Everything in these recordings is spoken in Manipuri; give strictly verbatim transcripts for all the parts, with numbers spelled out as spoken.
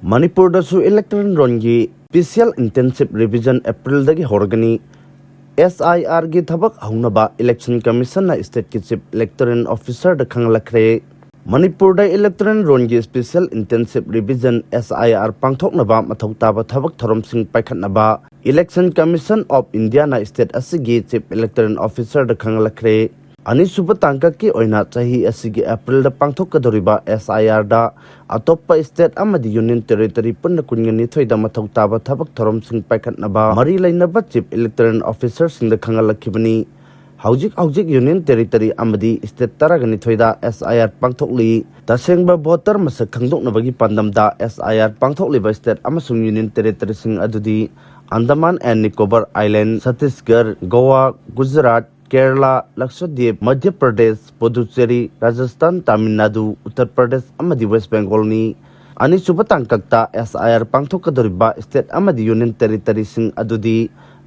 ꯃꯅꯤꯄꯨꯔꯗꯁꯨ ꯏꯂꯦꯛꯇꯣꯔꯦꯜ ꯔꯣꯜꯒꯤ ꯁ꯭ꯄꯦꯁꯤꯌꯦꯜ ꯏꯟꯇꯦꯟꯁꯤꯚ ꯔꯤꯚꯤꯖꯟ ꯑꯦꯄ꯭ꯔꯤꯜꯗꯒꯤ ꯍꯧꯔꯒꯅꯤ꯫ ꯑꯦꯁ ꯑꯥꯏ ꯑꯥꯔꯒꯤ ꯊꯕꯛ ꯍꯧꯅꯕ ꯏꯂꯦꯛꯁꯟ ꯀꯃꯤꯁꯟꯅ ꯁ꯭ꯇꯦꯠꯀꯤ ꯆꯤꯐ ꯏꯂꯦꯛꯇꯣꯔꯦꯜ ꯑꯣꯐꯤꯁꯔꯗ ꯈꯪꯍꯜꯂꯛꯈ꯭ꯔꯦ꯫ ꯃꯅꯤꯄꯨꯔꯗ ꯏꯂꯦꯛꯇꯣꯔꯦꯜ ꯔꯣꯜꯒꯤ special intensive revision, S I R, ꯄꯥꯡꯊꯣꯛꯅꯕ ꯃꯊꯧ ꯇꯥꯕ ꯊꯕꯛ ꯊꯧꯔꯝꯁꯤꯡ ꯄꯥꯏꯈꯠꯅꯕ ꯏꯂꯦꯛꯁꯟ ꯀꯃꯤꯁꯟ ꯑꯣꯐ ꯏꯟꯗꯤꯌꯥꯅ ꯁ꯭ꯇꯦꯠ ꯑꯁꯤꯒꯤ ꯆꯤꯐ ꯏꯂꯦꯛꯇꯣꯔꯦꯜ ꯑꯣꯐꯤꯁꯔꯗ ꯈꯪꯍꯜꯂꯛꯈ꯭ꯔꯦ꯫ ꯑꯅꯤꯁꯨꯕ ꯇꯥꯡꯀꯛꯀꯤ ꯑꯣꯏꯅ ꯆꯍꯤ ꯑꯁꯤꯒꯤ ꯑꯦꯄ꯭ꯔꯤꯜꯗ ꯄꯥꯡꯊꯣꯛꯀꯗꯧꯔꯤꯕ ꯑꯦꯁ ꯑꯥꯏ ꯑꯥꯔꯗ ꯑꯇꯣꯞꯄ ꯁ꯭ꯇꯦꯠ ꯑꯃꯗꯤ ꯌꯨꯅꯤꯌꯟ ꯇꯦꯔꯤꯇꯣꯔꯤ ꯄꯨꯟꯅ ꯀꯨꯟꯒ ꯅꯤꯊꯣꯏꯗ ꯃꯊꯧ ꯇꯥꯕ ꯊꯕꯛ ꯊꯧꯔꯝꯁꯤꯡ ꯄꯥꯏꯈꯠꯅꯕ ꯃꯔꯤ ꯂꯩꯅꯕ ꯆꯤꯐ ꯏꯂꯦꯛꯇꯣꯔꯦꯜ ꯑꯣꯐꯤꯁꯔꯁꯤꯡꯗ ꯈꯪꯍꯜꯂꯛꯈꯤꯕꯅꯤ꯫ ꯍꯧꯖꯤꯛ ꯍꯧꯖꯤꯛ ꯌꯨꯅꯤꯌꯟ ꯇꯦꯔꯤꯇꯣꯔꯤ ꯑꯃꯗꯤ ꯁ꯭ꯇꯦꯠ ꯇꯔꯥꯒ ꯅꯤꯊꯣꯏꯗ ꯑꯦꯁ ꯑꯥꯏ ꯑꯥꯔ ꯄꯥꯡꯊꯣꯛꯂꯤ꯫ ꯇꯁꯦꯡꯕ ꯚꯣꯇꯔ ꯃꯁꯛ ꯈꯪꯗꯣꯛꯅꯕꯒꯤ ꯄꯥꯟꯗꯝꯗ ꯑꯦꯁ ꯑꯥꯏ ꯑꯥꯔ ꯄꯥꯡꯊꯣꯛꯂꯤꯕ ꯁ꯭ꯇꯦꯠ ꯑꯃꯁꯨꯡ ꯌꯨꯅꯤꯌꯟ ꯇꯦꯔꯤꯇꯣꯔꯤꯁꯤꯡ ꯑꯗꯨꯗꯤ ꯑꯟꯗꯃꯥꯟ ꯑꯦꯟ ꯅꯤꯀꯣꯕꯔ ꯑꯥꯏꯂꯦꯟ, ꯁꯠꯇꯤꯁꯒꯔ, ꯒꯣꯋꯥ, ꯒꯨꯖꯔꯥꯠ, ꯀꯦꯔꯂꯥ, ꯂꯛꯁꯗꯤꯞ, ꯃꯙ꯭ꯌ ꯄ꯭ꯔꯗꯦꯁ, ꯄꯨꯗꯨꯆꯦꯔꯤ, ꯔꯥꯖꯁꯊꯥꯟ, ꯇꯥꯃꯤꯜ ꯅꯥꯗꯨ, ꯎꯠꯇꯔ ꯄ꯭ꯔꯗꯦꯁ ꯑꯃꯗꯤ ꯋꯦꯁ ꯕꯦꯡꯒꯣꯜꯅꯤ꯫ ꯑꯅꯤꯁꯨꯕ ꯇꯥꯡꯀꯛꯇ ꯑꯦꯁ ꯑꯥꯏ ꯑꯥꯔ ꯄꯥꯡꯊꯣꯛꯀꯗꯧꯔꯤꯕ ꯁ꯭ꯇꯦꯠ ꯑꯃꯗꯤ ꯌꯨꯅꯤꯌꯟ ꯇꯦꯔꯤꯇꯣꯔꯤꯁꯤꯡ ꯑꯗꯨꯗꯤ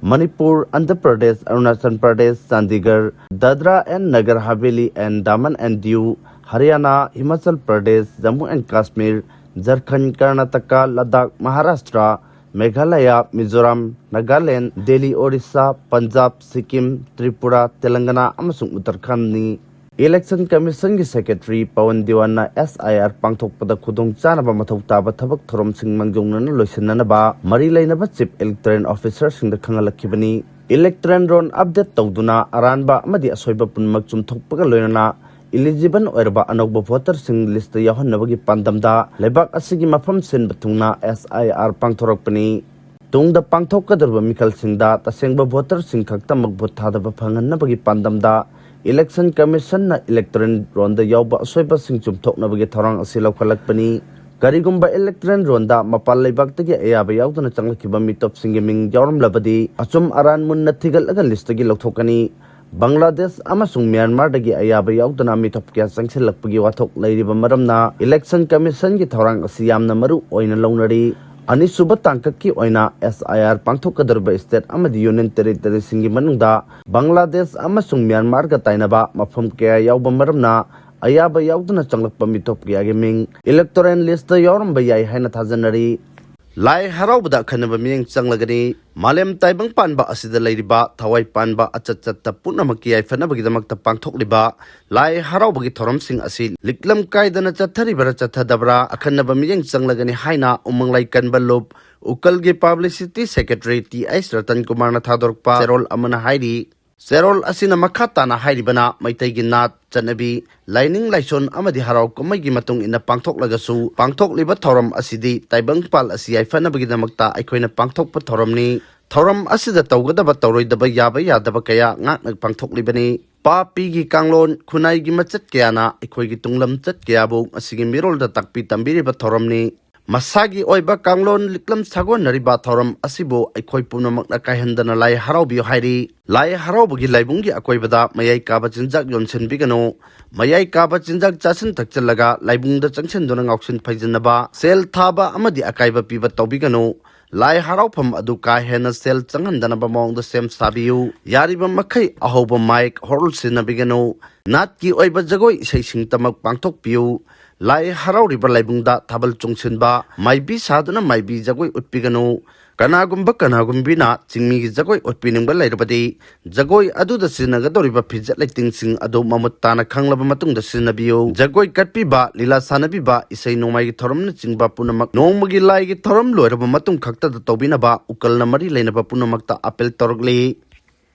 Manipur, Andhra Pradesh, Arunachal Pradesh, Chandigarh, Dadra and Nagar Haveli and Daman and Diu, Haryana, Himachal Pradesh, Jammu and Kashmir, Jharkhand, Karnataka, Ladakh, Maharashtra, Meghalaya, Mizoram, Nagaland, Delhi, Orissa, Punjab, Sikkim, Tripura, Telangana ꯑꯃꯁꯨꯡ ꯎꯠꯇꯔꯈꯟꯗꯅꯤ꯫ ꯏꯂꯦꯛꯁꯟ ꯀꯃꯤꯁꯟꯒꯤ ꯁꯦꯀ꯭ꯔꯦꯇꯔꯤ ꯄꯋꯟ ꯗꯤꯋꯥꯟꯅ ꯑꯦꯁ ꯑꯥꯏ ꯑꯥꯔ ꯄꯥꯡꯊꯣꯛꯄꯗ ꯈꯨꯗꯣꯡꯆꯥꯅꯕ ꯃꯊꯧ ꯇꯥꯕ ꯊꯕꯛ ꯊꯧꯔꯝꯁꯤꯡ ꯃꯥꯡꯖꯧꯅꯅ ꯂꯣꯏꯁꯤꯟꯅꯅꯕ ꯃꯔꯤ ꯂꯩꯅꯕ ꯆꯤꯐ ꯏꯂꯦꯛꯇꯣꯔꯦꯜ ꯑꯣꯐꯤꯁꯔꯁꯤꯡꯗ ꯈꯪꯍꯜꯂꯛꯈꯤꯕꯅꯤ꯫ ꯏꯂꯦꯛꯇꯣꯔꯦꯜ ꯔꯣꯜ ꯑꯞꯗꯦꯠ ꯇꯧꯗꯨꯅ ꯑꯔꯥꯟꯕ ꯑꯃꯗꯤ ꯑꯁꯣꯏꯕ ꯄꯨꯝꯅꯃꯛ ꯆꯨꯝꯊꯣꯛꯄꯒ ꯂꯣꯏꯅꯅ ꯏꯂꯤꯖꯤꯕꯜ ꯑꯣꯏꯔꯕ ꯑꯅꯧꯕ ꯚꯣꯇꯔꯁꯤꯡ ꯂꯤꯁꯇ ꯌꯥꯎꯍꯟꯅꯕꯒꯤ ꯄꯥꯟꯗꯝꯗ ꯂꯩꯕꯥꯛ ꯑꯁꯤꯒꯤ ꯃꯐꯝ ꯁꯤꯟꯕ ꯊꯨꯡꯅ ꯑꯦꯁ ꯑꯥꯏ ꯑꯥꯔ ꯄꯥꯡꯊꯣꯔꯛꯄꯅꯤ꯫ ꯇꯨꯡꯗ ꯄꯥꯡꯊꯣꯛꯀꯗꯧꯔꯤꯕ ꯃꯤꯈꯜꯁꯤꯡꯗ ꯇꯁꯦꯡꯕ ꯚꯣꯇꯔꯁꯤꯡ ꯈꯛꯇꯃꯛ ꯚꯣꯠ ꯊꯥꯗꯕ ꯐꯪꯍꯟꯅꯕꯒꯤ ꯄꯥꯟꯗꯝꯗ ꯏꯂꯦꯛꯁꯟ ꯀꯃꯤꯁꯟꯅ ꯏꯂꯦꯛꯇꯣꯔꯦꯜ ꯔꯣꯜꯗ ꯌꯥꯎꯕ ꯑꯁꯣꯏꯕꯁꯤꯡ ꯆꯨꯝꯊꯣꯛꯅꯕꯒꯤ ꯊꯧꯔꯥꯡ ꯑꯁꯤ ꯂꯧꯈꯠꯂꯛꯄꯅꯤ꯫ ꯀꯔꯤꯒꯨꯝꯕ ꯏꯂꯦꯛꯇꯣꯔꯦꯜ ꯔꯣꯜꯗ ꯃꯄꯥꯟ ꯂꯩꯕꯥꯛꯇꯒꯤ ꯑꯌꯥꯕ ꯌꯥꯎꯗꯅ ꯆꯪꯂꯛꯈꯤꯕ ꯃꯤꯇꯣꯞꯁꯤꯡꯒꯤ ꯃꯤꯡ ꯌꯥꯎꯔꯝꯂꯕꯗꯤ, ꯑꯆꯨꯝ ꯑꯔꯥꯟ ꯃꯨꯟꯅ ꯊꯤꯒꯠꯂꯒ ꯂꯤꯁꯇꯒꯤ ꯂꯧꯊꯣꯛꯀꯅꯤ꯫ ꯕꯪꯒ꯭ꯂꯥꯗꯦꯁ ꯑꯃꯁꯨꯡ ꯃ꯭ꯌꯥꯟꯃꯥꯔꯗꯒꯤ ꯑꯌꯥꯕ ꯌꯥꯎꯗꯅ ꯃꯤꯇꯣꯞ ꯀꯌꯥ ꯆꯪꯁꯤꯜꯂꯛꯄꯒꯤ ꯋꯥꯊꯣꯛ ꯂꯩꯔꯤꯕ ꯃꯔꯝꯅ ꯏꯂꯦꯛꯁꯟ ꯀꯃꯤꯁꯟꯒꯤ ꯊꯧꯔꯥꯡ ꯑꯁꯤ ꯌꯥꯝꯅ ꯃꯔꯨ ꯑꯣꯏꯅ ꯂꯧꯅꯔꯤ꯫ ꯑꯅꯤꯁꯨꯕ ꯇꯥꯡꯀꯛꯀꯤ ꯑꯣꯏꯅ ꯑꯦꯁ ꯑꯥꯏ ꯑꯥꯔ ꯄꯥꯡꯊꯣꯛꯀꯗꯧꯔꯤꯕ ꯁ꯭ꯇꯦꯠ ꯑꯃꯗꯤ ꯌꯨꯅꯤꯌꯟ ꯇꯦꯔꯤꯇꯣꯔꯤꯁꯤꯡꯒꯤ ꯃꯅꯨꯡꯗ ꯕꯪꯒ꯭ꯂꯥꯗꯦꯁ ꯑꯃꯁꯨꯡ ꯃ꯭ꯌꯥꯟꯃꯥꯔꯒ ꯇꯥꯏꯅꯕ ꯃꯐꯝ ꯀꯌꯥ ꯌꯥꯎꯕ ꯃꯔꯝꯅ ꯑꯌꯥꯕ ꯌꯥꯎꯗꯅ ꯆꯪꯂꯛꯄ ꯃꯤꯇꯣꯞ ꯀꯌꯥꯒꯤ ꯃꯤꯡ ꯏꯂꯦꯛꯇꯣꯔꯦꯜ ꯂꯤꯁꯇ ꯌꯥꯎꯔꯝꯕ ꯌꯥꯏ ꯍꯥꯏꯅ ꯊꯥꯖꯅꯔꯤ꯫ ꯂꯥꯏ ꯍꯔꯥꯎꯕꯗ ꯑꯈꯟꯅꯕ ꯃꯤꯠꯌꯦꯡ ꯆꯪꯂꯒꯅꯤ꯫ ꯃꯥꯂꯦꯝ ꯇꯥꯏꯕꯪ ꯄꯥꯟꯕ ꯑꯁꯤꯗ ꯂꯩꯔꯤꯕ ꯊꯋꯥꯏ ꯄꯥꯟꯕ ꯑꯆꯠ ꯆꯠꯇ ꯄꯨꯝꯅꯃꯛꯀꯤ ꯌꯥꯏꯐꯅꯕꯒꯤꯗꯃꯛꯇ ꯄꯥꯡꯊꯣꯛꯂꯤꯕ ꯂꯥꯏ ꯍꯔꯥꯎꯕꯒꯤ ꯊꯧꯔꯝꯁꯤꯡ ꯑꯁꯤ ꯂꯤꯛꯂꯝ ꯀꯥꯏꯗꯅ ꯆꯠꯊꯔꯤꯕꯔꯥ ꯆꯠꯊꯗꯕ꯭ꯔꯥ ꯑꯈꯟꯅꯕ ꯃꯤꯠꯌꯦꯡ ꯆꯪꯂꯒꯅꯤ ꯍꯥꯏꯅ ꯎꯃꯪꯂꯥꯏ ꯀꯟꯕ ꯂꯨꯞ ꯎꯀꯜꯒꯤ publicity secretary T H Ratan ꯀꯨꯃꯥꯔꯅ ꯊꯥꯗꯣꯔꯛꯄ ꯆꯦꯔꯣꯜ ꯑꯃꯅ ꯍꯥꯏꯔꯤ꯫ ꯆꯦꯔꯣꯜ ꯑꯁꯤꯅ ꯃꯈꯥ ꯇꯥꯅ ꯍꯥꯏꯔꯤꯕꯅ ꯃꯩꯇꯩꯒꯤ ꯅꯥꯠ, ꯆꯠꯅꯕꯤ, ꯂꯥꯏꯅꯤꯡ ꯂꯥꯏꯁꯣꯟ ꯑꯃꯗꯤ ꯍꯔꯥꯎ ꯀꯨꯝꯍꯩꯒꯤ ꯃꯇꯨꯡ ꯏꯟꯅ ꯄꯥꯡꯊꯣꯛꯂꯒꯁꯨ, ꯄꯥꯡꯊꯣꯛꯂꯤꯕ ꯊꯧꯔꯝ ꯑꯁꯤꯗꯤ ꯇꯥꯏꯕꯪꯄꯥꯜ ꯑꯁꯤ ꯌꯥꯏꯐꯅꯕꯒꯤꯗꯃꯛꯇ ꯑꯩꯈꯣꯏꯅ ꯄꯥꯡꯊꯣꯛꯄ ꯊꯧꯔꯝꯅꯤ꯫ ꯊꯧꯔꯝ ꯑꯁꯤꯗ ꯇꯧꯒꯗꯕ ꯇꯧꯔꯣꯏꯗꯕ, ꯌꯥꯕ ꯌꯥꯗꯕ ꯀꯌꯥ ꯉꯥꯛꯅ ꯄꯥꯡꯊꯣꯛꯂꯤꯕꯅꯤ꯫ ꯄꯥꯄꯤꯒꯤ ꯀꯥꯡꯂꯣꯟ, ꯈꯨꯟꯅꯥꯏꯒꯤ ꯃꯆꯠ ꯀꯌꯥꯅ ꯑꯩꯈꯣꯏꯒꯤ ꯇꯨꯡꯂꯝꯆꯠ ꯀꯌꯥꯕꯨ ꯉꯁꯤꯒꯤ ꯃꯤꯔꯣꯜꯗ ꯇꯥꯛꯄꯤ ꯇꯝꯕꯤꯔꯤꯕ ꯊꯧꯔꯝꯅꯤ꯫ ꯃꯁꯥꯒꯤ ꯑꯣꯏꯕ ꯀꯥꯡꯂꯣꯟ ꯂꯤꯛꯂꯝ ꯁꯥꯒꯣꯟꯅꯔꯤꯕ ꯊꯧꯔꯝ ꯑꯁꯤꯕꯨ ꯑꯩꯈꯣꯏ ꯄꯨꯝꯅꯃꯛꯅ ꯀꯥꯏꯍꯟꯗꯅ ꯂꯥꯏ ꯍꯔꯥꯎꯕꯤꯌꯨ ꯍꯥꯏꯔꯤ꯫ ꯂꯥꯏ ꯍꯔꯥꯎꯕꯒꯤ ꯂꯥꯏꯕꯨꯡꯒꯤ ꯑꯀꯣꯏꯕꯗ ꯃꯌꯥꯏ ꯀꯥꯕ ꯆꯤꯟꯖꯥꯛ ꯌꯣꯟꯁꯤꯟꯕꯤꯒꯅꯨ꯫ ꯃꯌꯥꯏ ꯀꯥꯕ ꯆꯤꯟꯖꯥꯛ ꯆꯥꯁꯤꯟ ꯊꯛꯆꯤꯜꯂꯒ ꯂꯥꯏꯕꯨꯡꯗ ꯆꯪꯁꯤꯟꯗꯨꯅ ꯉꯥꯎꯁꯤꯟ ꯐꯩꯖꯤꯟꯅꯕ, ꯁꯦꯜ ꯊꯥꯕ ꯑꯃꯗꯤ ꯑꯀꯥꯏꯕ ꯄꯤꯕ ꯇꯧꯕꯤꯒꯅꯨ꯫ ꯂꯥꯏ ꯍꯔꯥꯎꯐꯝ ꯑꯗꯨ ꯀꯥ ꯍꯦꯟꯅ ꯁꯦꯜ ꯆꯪꯍꯟꯗꯅꯕ ꯃꯑꯣꯡꯗ ꯁꯦꯝ ꯁꯥꯕꯤꯌꯨ꯫ ꯌꯥꯔꯤꯕ ꯃꯈꯩ ꯑꯍꯧꯕ ꯃꯥꯏꯛ ꯍꯣꯔꯜ ꯁꯤꯖꯤꯟꯅꯕꯤꯒꯅꯨ꯫ ꯅꯥꯠꯀꯤ ꯑꯣꯏꯕ ꯖꯒꯣꯏ ꯏꯁꯩꯁꯤꯡꯇꯃꯛ ꯄꯥꯡꯊꯣꯛꯄꯤꯌꯨ꯫ ꯂꯥꯏ ꯍꯔꯥꯎꯔꯤꯕ ꯂꯥꯏꯕꯨꯡꯗ ꯊꯥꯕꯜ ꯆꯣꯡꯁꯤꯟꯕ, ꯃꯥꯏꯕꯤ ꯁꯥꯗꯨꯅ ꯃꯥꯏꯕꯤ ꯖꯒꯣꯏ ꯎꯠꯄꯤꯒꯅꯨ꯫ ꯀꯅꯥꯒꯨꯝꯕ ꯀꯅꯥꯒꯨꯝꯕꯤꯅ ꯆꯤꯡꯃꯤꯒꯤ ꯖꯒꯣꯏ ꯎꯠꯄꯤꯅꯤꯡꯕ ꯂꯩꯔꯕꯗꯤ, ꯖꯒꯣꯏ ꯑꯗꯨꯗ ꯁꯤꯖꯤꯟꯅꯒꯗꯧꯔꯤꯕ ꯐꯤꯖꯦꯠ ꯂꯩꯇꯦꯡꯁꯤꯡ ꯑꯗꯨ ꯃꯃꯨꯠ ꯇꯥꯅ ꯈꯪꯂꯕ ꯃꯇꯨꯡꯗ ꯁꯤꯖꯤꯟꯅꯕꯤꯌꯨ꯫ ꯖꯒꯣꯏ ꯀꯠꯄꯤꯕ, ꯂꯤꯂꯥ ꯁꯥꯟꯅꯕꯤꯕ, ꯏꯁꯩ ꯅꯣꯡꯃꯥꯏꯒꯤ ꯊꯧꯔꯝꯅꯆꯤꯡꯕ ꯄꯨꯝꯅꯃꯛ ꯅꯣꯡꯃꯒꯤ ꯂꯥꯏꯒꯤ ꯊꯧꯔꯝ ꯂꯣꯏꯔꯕ ꯃꯇꯨꯡ ꯈꯛꯇꯗ ꯇꯧꯕꯤꯅꯕ ꯎꯀꯜꯅ ꯃꯔꯤ ꯂꯩꯅꯕ ꯄꯨꯝꯅꯃꯛꯇ ꯑꯥꯄꯤꯜ ꯇꯧꯔꯛꯂꯤ꯫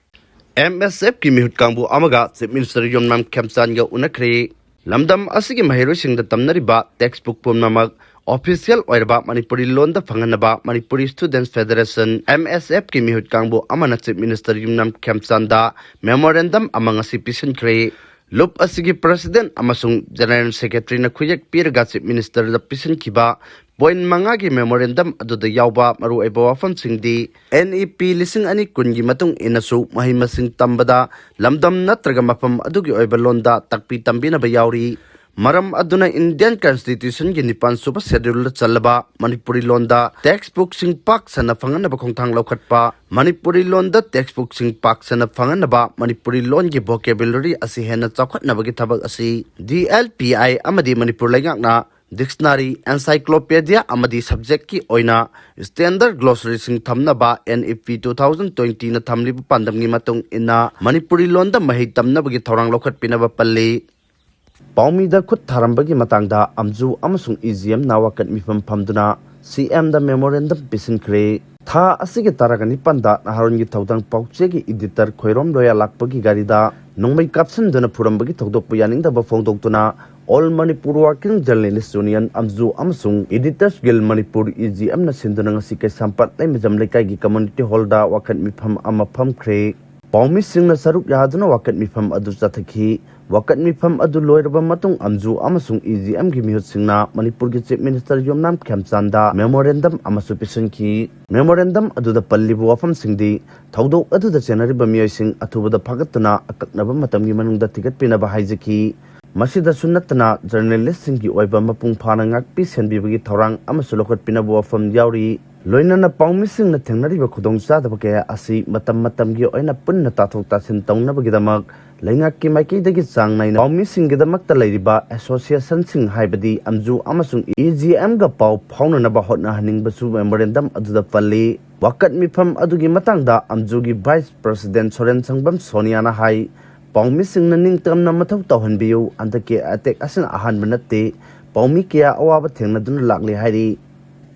ꯑꯦꯝ ꯑꯦꯁ ꯑꯦꯐꯀꯤ ꯃꯤꯍꯨꯠ ꯀꯥꯡꯕꯨ ꯑꯃꯒ ꯆꯤꯐ ꯃꯤꯅꯤꯁꯇꯔ ꯌꯨꯝꯅꯥꯝ ꯈꯦꯝꯆꯥꯟꯒ ꯎꯅꯈ꯭ꯔꯦ꯫ ꯂꯝꯗꯝ ꯑꯁꯤꯒꯤ ꯃꯍꯩꯔꯣꯏꯁꯤꯡꯗ ꯇꯝꯅꯔꯤꯕ ꯇꯦꯛꯁ ꯕꯨꯛ ꯄꯨꯝꯅꯃꯛ ꯑꯣꯐꯤꯁꯤꯌꯦꯜ ꯑꯣꯏꯔꯕ ꯃꯅꯤꯄꯨꯔꯤ ꯂꯣꯟꯗ ꯐꯪꯍꯟꯅꯕ ꯃꯅꯤꯄꯨꯔꯤ ꯁ꯭ꯇꯨꯗꯦꯟꯠꯁ ꯐꯦꯗꯔꯦꯁꯟ, ꯑꯦꯝ ꯑꯦꯁ ꯑꯦꯐꯀꯤ ꯃꯤꯍꯨꯠ ꯀꯥꯡꯕꯨ ꯑꯃꯅ ꯆꯤꯐ ꯃꯤꯅꯤꯁꯇꯔ ꯌꯨꯝꯅꯥꯝ ꯈꯦꯝꯆꯥꯟꯗ ꯃꯦꯃꯣꯔꯦꯟꯗꯝ ꯑꯃ ꯉꯁꯤ ꯄꯤꯁꯤꯟꯈ꯭ꯔꯦ꯫ ꯂꯨꯞ ꯑꯁꯤꯒꯤ ꯄ꯭ꯔꯁꯤꯗꯦꯟꯠ ꯑꯃꯁꯨꯡ ꯖꯦꯅꯔꯦꯜ ꯁꯦꯀ꯭ꯔꯦꯇꯔꯤꯅ ꯈꯨꯌꯦꯛ ꯄꯤꯔꯒ ꯆꯤꯐ ꯃꯤꯅꯤꯁꯇꯔꯗ ꯄꯤꯁꯤꯟꯈꯤꯕ ꯄꯣꯏꯟꯠ ꯃꯉꯥꯒꯤ ꯃꯦꯃꯣꯔꯦꯟꯗꯝ ꯑꯗꯨꯗ ꯌꯥꯎꯕ ꯃꯔꯨꯑꯣꯏꯕ ꯋꯥꯐꯝꯁꯤꯡꯗꯤ, ꯑꯦꯟ ꯏ ꯄꯤ ꯂꯤꯁꯤꯡ ꯑꯅꯤ ꯀꯨꯟꯒꯤ ꯃꯇꯨꯡ ꯏꯟꯅꯁꯨ ꯃꯍꯩ ꯃꯁꯤꯡ ꯇꯝꯕꯗ ꯂꯝꯗꯝ ꯅꯠꯇ꯭ꯔꯒ ꯃꯐꯝ ꯑꯗꯨꯒꯤ ꯑꯣꯏꯕ ꯂꯣꯟꯗ ꯇꯥꯛꯄꯤ ꯇꯝꯕꯤꯅꯕ ꯌꯥꯎꯔꯤ꯫ ꯃꯔꯝ ꯑꯗꯨꯅ Indian Constitution ꯒꯤ ꯅꯤꯄꯥꯟ ꯁꯨꯕ Schedule ꯗ ꯆꯜꯂꯕ ꯃꯅꯤꯄꯨꯔꯤ ꯂꯣꯟꯗ text book ꯁꯤꯡ ꯄꯥꯛ ꯁꯟꯅ ꯐꯪꯍꯟꯅꯕ ꯈꯣꯡꯊꯥꯡ ꯂꯧꯈꯠꯄ꯫ ꯃꯅꯤꯄꯨꯔꯤ ꯂꯣꯟꯗ text book ꯁꯤꯡ ꯄꯥꯛ ꯁꯟꯅ ꯐꯪꯍꯟꯅꯕ ꯃꯅꯤꯄꯨꯔꯤ ꯂꯣꯟꯒꯤ vocabulary ꯑꯁꯤ ꯍꯦꯟꯅ ꯆꯥꯎꯈꯠꯅꯕꯒꯤ ꯊꯕꯛ ꯑꯁꯤ D L P I ꯑꯃꯗꯤ ꯃꯅꯤꯄꯨꯔ ꯂꯩꯉꯥꯛꯅ dictionary, encyclopedia ꯑꯃꯗꯤ subject ꯀꯤ ꯑꯣꯏꯅ standard glossary ꯁꯤꯡ ꯊꯝꯅꯕ N E P two thousand twenty ꯅ ꯊꯝꯂꯤꯕ ꯄꯥꯟꯗꯝꯒꯤ ꯃꯇꯨꯡ ꯏꯟꯅ ꯃꯅꯤꯄꯨꯔꯤ ꯂꯣꯟꯗ ꯃꯍꯩ ꯇꯝꯅꯕꯒꯤ ꯊꯧꯔꯥꯡ ꯂꯧꯈꯠꯄꯤꯅꯕ ꯄꯜꯂꯤ꯫ ꯄꯥꯎꯃꯤꯗ ꯈꯨꯠ ꯊꯥꯔꯝꯕꯒꯤ ꯃꯇꯥꯡꯗ ꯑꯝꯖꯨ ꯑꯃꯁꯨꯡ E G M ꯅ ꯋꯥꯀꯠ ꯃꯤꯐꯝ ꯐꯝꯗꯨꯅ C M ꯗ memorandum ꯄꯤꯁꯤꯟꯈ꯭ꯔꯦ꯫ ꯊꯥ ꯑꯁꯤꯒꯤ ꯇꯔꯥꯒ ꯅꯤꯄꯥꯟꯗ ꯅꯍꯥꯔꯣꯟꯒꯤ ꯊꯧꯗꯥꯡ ꯄꯥꯎꯆꯦꯒꯤ editor ꯈꯣꯏꯔꯣꯝ ꯂꯣꯌꯥ ꯂꯥꯛꯄꯒꯤ ꯒꯥꯔꯤꯗ ꯅꯣꯡꯃꯩ ꯀꯥꯞꯁꯤꯟꯗꯨꯅ ꯐꯨꯔꯝꯕꯒꯤ ꯊꯧꯗꯣꯛꯄꯨ ꯌꯥꯅꯤꯡꯗꯕ ꯐꯣꯡꯗꯣꯛꯇꯨꯅ All Manipur Working Journalist Union, ꯑꯝꯖꯨ ꯑꯃꯁꯨꯡ Editors Guild Manipur, E G M ꯅ ꯁꯤꯟꯗꯨꯅ ꯉꯁꯤ ꯀꯩꯁꯥꯝꯄꯥꯠ ꯂꯩꯃꯖꯝ ꯂꯩꯀꯥꯏꯒꯤ community hall ꯗ ꯋꯥꯀꯠ ꯃꯤꯐꯝ ꯑꯃ ꯐꯝꯈ꯭ꯔꯦ꯫ ꯄꯥꯎꯃꯤꯁꯤꯡꯅ ꯁꯔꯨꯛ ꯌꯥꯗꯨꯅ ꯋꯥꯀꯠ ꯃꯤꯐꯝ ꯑꯗꯨ ꯆꯠꯊꯈꯤ꯫ ꯋꯥꯀꯠ ꯃꯤꯐꯝ ꯑꯗꯨ ꯂꯣꯏꯔꯕ ꯃꯇꯨꯡ ꯑꯝꯖꯨ ꯑꯃꯁꯨꯡ E G M ꯒꯤ ꯃꯤꯍꯨꯠꯁꯤꯡꯅ ꯃꯅꯤꯄꯨꯔꯒꯤ Chief Minister ꯌꯨꯝꯅꯥꯝ ꯈꯦꯝꯆꯥꯟꯗ memorandum ꯑꯃꯁꯨ ꯄꯤꯁꯤꯟꯈꯤ꯫ Memorandum ꯑꯗꯨꯗ ꯄꯜꯂꯤꯕ ꯋꯥꯐꯝꯁꯤꯡꯗꯤ ꯊꯧꯗꯣꯛ ꯑꯗꯨꯗ ꯆꯦꯟꯅꯔꯤꯕ ꯃꯤꯑꯣꯏꯁꯤꯡ ꯑꯊꯨꯕꯗ ꯐꯥꯒꯠꯇꯨꯅ ꯑꯀꯛꯅꯕ ꯃꯇꯝꯒꯤ ꯃꯅꯨꯡꯗ ꯊꯤꯒꯠꯄꯤꯅꯕ ꯍꯥꯏꯖꯈꯤ꯫ ꯃꯁꯤꯗꯁꯨ ꯅꯠꯇꯅ journalist ꯁꯤꯡꯒꯤ ꯑꯣꯏꯕ ꯃꯄꯨꯡ ꯐꯥꯅ ꯉꯥꯛꯄꯤ ꯁꯦꯟꯕꯤꯕꯒꯤ ꯊꯧꯔꯥꯡ ꯑꯃꯁꯨ ꯂꯧꯈꯠꯄꯤꯅꯕ ꯋꯥꯐꯝ ꯌꯥꯎꯔꯤ꯫ ꯂꯣꯏꯅꯅ ꯄꯥꯎꯃꯤꯁꯤꯡꯅ ꯊꯦꯡꯅꯔꯤꯕ ꯈꯨꯗꯣꯡꯆꯥꯗꯕ ꯀꯌꯥ ꯑꯁꯤ ꯃꯇꯝ ꯃꯇꯝꯒꯤ ꯑꯣꯏꯅ ꯄꯨꯟꯅ ꯇꯥꯊꯣꯛ ꯇꯥꯁꯤꯟ ꯇꯧꯅꯕꯒꯤꯗꯃꯛ ꯂꯩꯉꯥꯛꯀꯤ ꯃꯥꯏꯀꯩꯗꯒꯤ ꯆꯥꯡ ꯅꯥꯏꯅ ꯄꯥꯎꯃꯤꯁꯤꯡꯒꯤꯗꯃꯛꯇ ꯂꯩꯔꯤꯕ association ꯁꯤꯡ ꯍꯥꯏꯕꯗꯤ ꯑꯝꯖꯨ ꯑꯃꯁꯨꯡ E G M ꯒ ꯄꯥꯎ ꯐꯥꯎꯅꯅꯕ ꯍꯣꯠꯅꯍꯟꯅꯤꯡꯕꯁꯨ memorandum ꯑꯗꯨꯗ ꯄꯜꯂꯤ꯫ ꯋꯥꯀꯠ ꯃꯤꯐꯝ ꯑꯗꯨꯒꯤ ꯃꯇꯥꯡꯗ ꯑꯝꯖꯨꯒꯤ Vice President ꯁꯣꯔꯦꯟ ꯁꯪꯕꯝ ꯁꯣꯅꯤꯌꯥꯅ ꯍꯥꯏ, ꯄꯥꯎꯃꯤꯁꯤꯡꯅ ꯅꯤꯡꯇꯝꯅ ꯃꯊꯧ ꯇꯧꯍꯟꯕꯤꯌꯨ, ꯍꯟꯗꯛꯀꯤ attack ꯑꯁꯤꯅ ꯑꯍꯥꯟꯕ ꯅꯠꯇꯦ, ꯄꯥꯎꯃꯤ ꯀꯌꯥ ꯑꯋꯥꯕ ꯊꯦꯡꯅꯗꯨꯅ ꯂꯥꯛꯂꯤ ꯍꯥꯏꯔꯤ꯫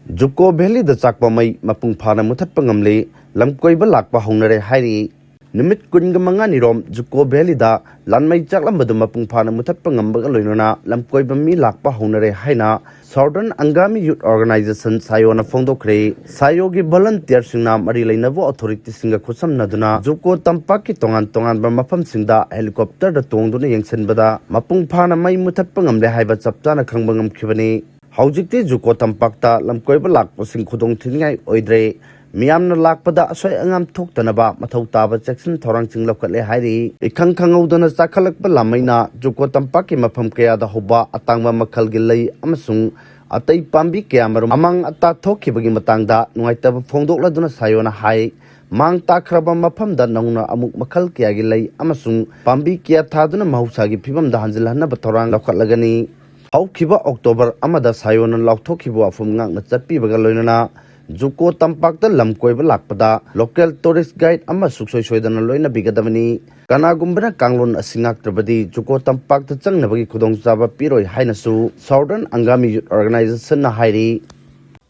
ꯖꯨꯀꯣ ꯚꯦꯂꯤꯗ ꯆꯥꯛꯄ ꯃꯩ ꯃꯄꯨꯡ ꯐꯥꯅ ꯃꯨꯊꯠꯄ ꯉꯝꯂꯦ, ꯂꯝꯀꯣꯏꯕ ꯂꯥꯛꯄ ꯍꯧꯅꯔꯦ ꯍꯥꯏꯔꯤ꯫ ꯅꯨꯃꯤꯠ ꯀꯨꯟꯒ ꯃꯉꯥꯅꯤꯔꯣꯝ ꯖꯨꯀꯣ ꯚꯦꯂꯤꯗ ꯂꯥꯟꯃꯩ ꯆꯥꯛꯂꯝꯕꯗꯨ ꯃꯄꯨꯡ ꯐꯥꯅ ꯃꯨꯊꯠꯄ ꯉꯝꯕꯒ ꯂꯣꯏꯅꯅ ꯂꯝꯀꯣꯏꯕ ꯃꯤ ꯂꯥꯛꯄ ꯍꯧꯅꯔꯦ ꯍꯥꯏꯅ Southern Angami Youth Organization ꯁꯥꯌꯣꯅ ꯐꯣꯡꯗꯣꯛꯈ꯭ꯔꯦ꯫ ꯁꯥꯌꯣꯒꯤ volunteer ꯁꯤꯡꯅ ꯃꯔꯤ ꯂꯩꯅꯕ authority ꯁꯤꯡꯒ ꯈꯨꯠꯁꯝꯅꯗꯨꯅ ꯖꯨꯀꯣ ꯇꯝꯄꯥꯛꯀꯤ ꯇꯣꯉꯥꯟ ꯇꯣꯉꯥꯟꯕ ꯃꯐꯝꯁꯤꯡꯗ helicopter ꯗ ꯇꯣꯡꯗꯨꯅ ꯌꯦꯡꯁꯤꯟꯕꯗ ꯃꯄꯨꯡ ꯐꯥꯅ ꯃꯩ ꯃꯨꯊꯠꯄ ꯉꯝꯂꯦ ꯍꯥꯏꯕ ꯆꯞ ꯆꯥꯅ ꯈꯪꯕ ꯉꯝꯈꯤꯕꯅꯤ꯫ ꯍꯧꯖꯤꯛꯇꯤ ꯖꯨꯀꯣ ꯇꯝꯄꯥꯛꯇ ꯂꯝꯀꯣꯏꯕ ꯂꯥꯛꯄꯁꯤꯡ ꯈꯨꯗꯣꯡ ꯊꯤꯅꯤꯡꯉꯥꯏ ꯑꯣꯏꯗ꯭ꯔꯦ꯫ ꯃꯤꯌꯥꯝꯅ ꯂꯥꯛꯄꯗ ꯑꯁꯣꯏ ꯑꯉꯥꯝ ꯊꯣꯛꯇꯅꯕ ꯃꯊꯧ ꯇꯥꯕ ꯆꯦꯛꯁꯤꯟ ꯊꯧꯔꯥꯡꯁꯤꯡ ꯂꯧꯈꯠꯂꯦ ꯍꯥꯏꯔꯤ꯫ ꯏꯈꯪ ꯈꯪꯍꯧꯗꯅ ꯆꯥꯈꯠꯂꯛꯄ ꯂꯥꯃꯩꯅ ꯖꯨꯀꯣ ꯇꯝꯄꯥꯛꯀꯤ ꯃꯐꯝ ꯀꯌꯥꯗ ꯍꯧꯕ ꯑꯇꯥꯡꯕ ꯃꯈꯜꯒꯤ ꯂꯩ ꯑꯃꯁꯨꯡ ꯑꯇꯩ ꯄꯥꯝꯕꯤ ꯀꯌꯥꯃꯔꯨꯝ ꯑꯃꯥꯡ ꯑꯇꯥ ꯊꯣꯛꯈꯤꯕꯒꯤ ꯃꯇꯥꯡꯗ ꯅꯨꯡꯉꯥꯏꯇꯕ ꯐꯣꯡꯗꯣꯛꯂꯗꯨꯅ ꯁꯥꯌꯣꯅ ꯍꯥꯏ, ꯃꯥꯡ ꯇꯥꯛꯈ꯭ꯔꯕ ꯃꯐꯝꯗ ꯅꯧꯅ ꯑꯃꯨꯛ ꯃꯈꯜ ꯀꯌꯥꯒꯤ ꯂꯩ ꯑꯃꯁꯨꯡ ꯄꯥꯝꯕꯤ ꯀꯌꯥ ꯊꯥꯗꯨꯅ ꯃꯍꯧꯁꯥꯒꯤ ꯐꯤꯕꯝꯗ ꯍꯟꯖꯤꯜꯍꯟꯅꯕ ꯊꯧꯔꯥꯡ ꯂꯧꯈꯠꯂꯒꯅꯤ꯫ ꯍꯧꯈꯤꯕ ꯑꯣꯛꯇꯣꯕꯔ ꯑꯃꯗ ꯁꯥꯌꯣꯅ ꯂꯥꯎꯊꯣꯛꯈꯤꯕ ꯋꯥꯐꯝ ꯉꯥꯛꯅ ꯆꯠꯄꯤꯕꯒ ꯂꯣꯏꯅꯅ ꯖꯨꯀꯣ ꯇꯝꯄꯥꯛꯇ ꯂꯝ ꯀꯣꯏꯕ ꯂꯥꯛꯄꯗ local tourist guide ꯑꯃ ꯁꯨꯡꯁꯣꯏ ꯁꯣꯏꯗꯅ ꯂꯣꯏꯅꯕꯤꯒꯗꯕꯅꯤ꯫ ꯀꯅꯥꯒꯨꯝꯕꯅ ꯀꯥꯡꯂꯣꯟ ꯑꯁꯤ ꯉꯥꯛꯇ꯭ꯔꯕꯗꯤ ꯖꯨꯀꯣ ꯇꯝꯄꯥꯛꯇ ꯆꯪꯅꯕꯒꯤ ꯈꯨꯗꯣꯡꯆꯥꯕ ꯄꯤꯔꯣꯏ ꯍꯥꯏꯅꯁꯨ Southern Angami Youth Organization ꯅ ꯍꯥꯏꯔꯤ꯫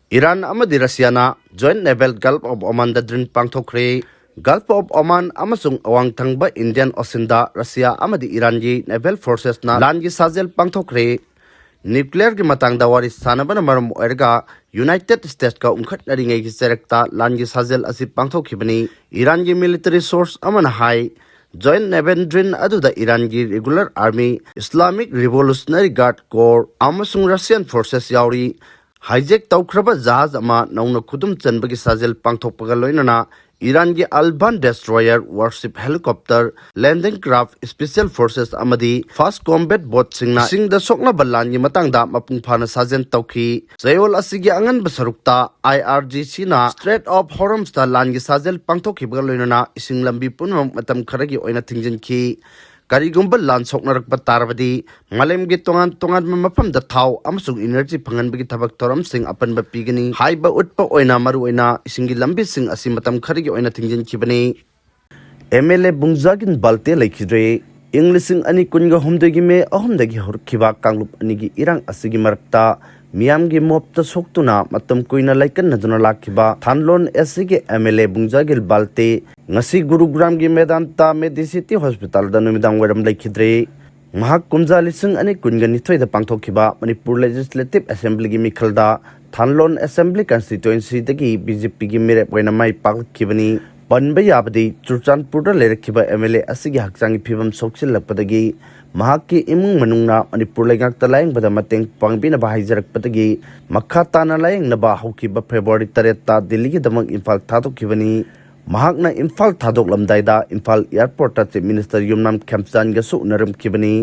ꯏꯔꯥꯟ ꯑꯃꯗꯤ ꯔꯁꯤꯌꯥꯅ joint naval Gulf of Oman the drill ꯄꯥꯡꯊꯣꯛꯈ꯭ꯔꯦ꯫ Gulf of Oman ꯑꯃꯁꯨꯡ ꯑꯋꯥꯡ ꯊꯪꯕ Indian Ocean ꯗ ꯔꯁꯤꯌꯥ ꯑꯃꯗꯤ ꯏꯔꯥꯟꯒꯤ naval forces ꯅ ꯂꯥꯟꯒꯤ ꯁꯥꯖꯦꯜ ꯄꯥꯡꯊꯣꯛꯈ꯭ꯔꯦ꯫ Nuclear ꯒꯤ ꯃꯇꯥꯡꯗ ꯋꯥꯔꯤ ꯁꯥꯅꯕꯅ ꯃꯔꯝ ꯑꯣꯏꯔꯒ United States ꯀ ꯎꯪꯈꯠꯅꯔꯤꯉꯩꯒꯤ ꯆꯩꯔꯛꯇ ꯂꯥꯟꯒꯤ ꯁꯥꯖꯦꯜ ꯑꯁꯤ ꯄꯥꯡꯊꯣꯛꯈꯤꯕꯅꯤ꯫ ꯏꯔꯥꯟꯒꯤ military source ꯑꯃꯅ ꯍꯥꯏ, joint naval drill ꯑꯗꯨꯗ ꯏꯔꯥꯟꯒꯤ Regular Army, Islamic Revolutionary Guard Corps ꯑꯃꯁꯨꯡ Russian forces ꯌꯥꯎꯔꯤ꯫ Hijack ꯇꯧꯈ꯭ꯔꯕ ꯖꯍꯥꯖ ꯑꯃ ꯅꯧꯅ ꯈꯨꯗꯨꯝ ꯆꯟꯕꯒꯤ ꯁꯥꯖꯦꯜ ꯄꯥꯡꯊꯣꯛꯄꯒ ꯂꯣꯏꯅꯅ ꯏꯔꯥꯟꯒꯤ Alban destroyer, warship, helicopter, landing craft, special forces ꯑꯃꯗꯤ fast combat boat ꯁꯤꯡꯅ ꯏꯁꯤꯡꯗ ꯁꯣꯛꯅꯕ ꯂꯥꯟꯒꯤ ꯃꯇꯥꯡꯗ ꯃꯄꯨꯡ ꯐꯥꯅ ꯁꯥꯖꯦꯜ ꯇꯧꯈꯤ꯫ ꯆꯌꯣꯜ ꯑꯁꯤꯒꯤ ꯑꯉꯟꯕ ꯁꯔꯨꯛꯇ I R G C ꯅ Strait of Hormuz ꯇ ꯂꯥꯟꯒꯤ ꯁꯥꯖꯦꯜ ꯄꯥꯡꯊꯣꯛꯈꯤꯕꯒ ꯂꯣꯏꯅꯅ ꯏꯁꯤꯡ ꯂꯝꯕꯤ ꯄꯨꯝꯅꯃꯛ ꯃꯇꯝ ꯈꯔꯒꯤ ꯑꯣꯏꯅ ꯊꯤꯡꯖꯤꯟꯈꯤ꯫ ꯀꯔꯤꯒꯨꯝꯕ ꯂꯥꯟ ꯁꯣꯛꯅꯔꯛꯄ ꯇꯥꯔꯕꯗꯤ ꯃꯥꯂꯦꯝꯒꯤ ꯇꯣꯉꯥꯟ ꯇꯣꯉꯥꯟꯕ ꯃꯐꯝꯗ ꯊꯥꯎ ꯑꯃꯁꯨꯡ energy ꯐꯪꯍꯟꯕꯒꯤ ꯊꯕꯛ ꯊꯧꯔꯝꯁꯤꯡ ꯑꯄꯟꯕ ꯄꯤꯒꯅꯤ ꯍꯥꯏꯕ ꯎꯠꯄ ꯑꯣꯏꯅ ꯃꯔꯨꯑꯣꯏꯅ ꯏꯁꯤꯡꯒꯤ ꯂꯝꯕꯤꯁꯤꯡ ꯑꯁꯤ ꯃꯇꯝ ꯈꯔꯒꯤ ꯑꯣꯏꯅ ꯊꯤꯡꯖꯤꯟꯈꯤꯕꯅꯤ꯫ M L A ꯕꯨꯡꯖꯥꯒꯤꯟ ꯕꯥꯜꯇꯦ ꯂꯩꯈꯤꯗ꯭ꯔꯦ꯫ ꯏꯪ ꯂꯤꯁꯤꯡ ꯑꯅꯤ ꯀꯨꯟꯒ ꯍꯨꯝꯗꯣꯏꯒꯤ ꯃꯦ ꯑꯍꯨꯝꯗꯒꯤ ꯍꯧꯔꯛꯈꯤꯕ ꯀꯥꯡꯂꯨꯞ ꯑꯅꯤꯒꯤ ꯏꯔꯥꯡ ꯑꯁꯤꯒꯤ ꯃꯔꯛꯇ ꯃꯤꯌꯥꯝꯒꯤ ꯃꯣꯞꯇ ꯁꯣꯛꯇꯨꯅ ꯃꯇꯝ ꯀꯨꯏꯅ ꯂꯥꯏꯀꯠꯅꯗꯨꯅ ꯂꯥꯛꯈꯤꯕ ꯊꯥꯟꯂꯣꯟ S C ꯒꯤ M L A ꯕꯨꯡꯖꯥꯒꯤꯜ ꯕꯥꯜꯇꯦ ꯉꯁꯤ ꯒꯨꯔꯨꯒ꯭ꯔꯥꯝꯒꯤ ꯃꯦꯗꯥꯟꯇꯥ ꯃꯦꯗꯤꯁꯤꯇꯤ ꯍꯣꯁꯄꯤꯇꯥꯜꯗ ꯅꯨꯃꯤꯗꯥꯡ ꯋꯥꯏꯔꯝ ꯂꯩꯈꯤꯗ꯭ꯔꯦ꯫ ꯃꯍꯥꯛ ꯀꯨꯝꯖꯥ ꯂꯤꯁꯤꯡ ꯑꯅꯤ ꯀꯨꯟꯒ ꯅꯤꯊꯣꯏꯗ ꯄꯥꯡꯊꯣꯛꯈꯤꯕ ꯃꯅꯤꯄꯨꯔ Legislative Assembly ꯒꯤ ꯃꯤꯈꯜꯗ ꯊꯥꯟꯂꯣꯟ Assembly Constituency ꯗꯒꯤ B J P ꯒꯤ ꯃꯤꯔꯦꯞ ꯑꯣꯏꯅ ꯃꯥꯏ ꯄꯥꯛꯂꯛꯈꯤꯕꯅꯤ꯫ ꯄꯟꯕ ꯌꯥꯕꯗꯤ, ꯆꯨꯔꯆꯥꯟꯄꯨꯔꯗ ꯂꯩꯔꯛꯈꯤꯕ ꯑꯦꯝ ꯑꯦꯜ ꯑꯦ ꯑꯁꯤꯒꯤ ꯍꯛꯆꯥꯡꯒꯤ ꯐꯤꯕꯝ ꯁꯣꯛꯆꯤꯜꯂꯛꯄꯗꯒꯤ ꯃꯍꯥꯛꯀꯤ ꯏꯃꯨꯡ ꯃꯅꯨꯡꯅ ꯃꯅꯤꯄꯨꯔ ꯂꯩꯉꯥꯛꯇ ꯂꯥꯌꯦꯡꯕꯗ ꯃꯇꯦꯡ ꯄꯥꯡꯕꯤꯅꯕ ꯍꯥꯏꯖꯔꯛꯄꯗꯒꯤ ꯃꯈꯥ ꯇꯥꯅ ꯂꯥꯌꯦꯡꯅꯕ ꯍꯧꯈꯤꯕ ꯐꯦꯕ꯭ꯔꯨꯋꯥꯔꯤ ꯇꯔꯦꯠꯇ ꯗꯤꯜꯂꯤꯒꯤꯗꯃꯛ ꯏꯝꯐꯥꯜ ꯊꯥꯗꯣꯛꯈꯤꯕꯅꯤ꯫ ꯃꯍꯥꯛꯅ ꯏꯝꯐꯥꯜ ꯊꯥꯗꯣꯛꯂꯝꯗꯥꯏꯗ ꯏꯝꯐꯥꯜ ꯑꯦꯌꯔꯄꯣꯔꯠꯇ ꯆꯤꯐ ꯃꯤꯅꯤꯁꯇꯔ ꯌꯨꯝꯅꯥꯝ ꯈꯦꯝꯆꯥꯟꯒꯁꯨ ꯎꯅꯔꯝꯈꯤꯕꯅꯤ꯫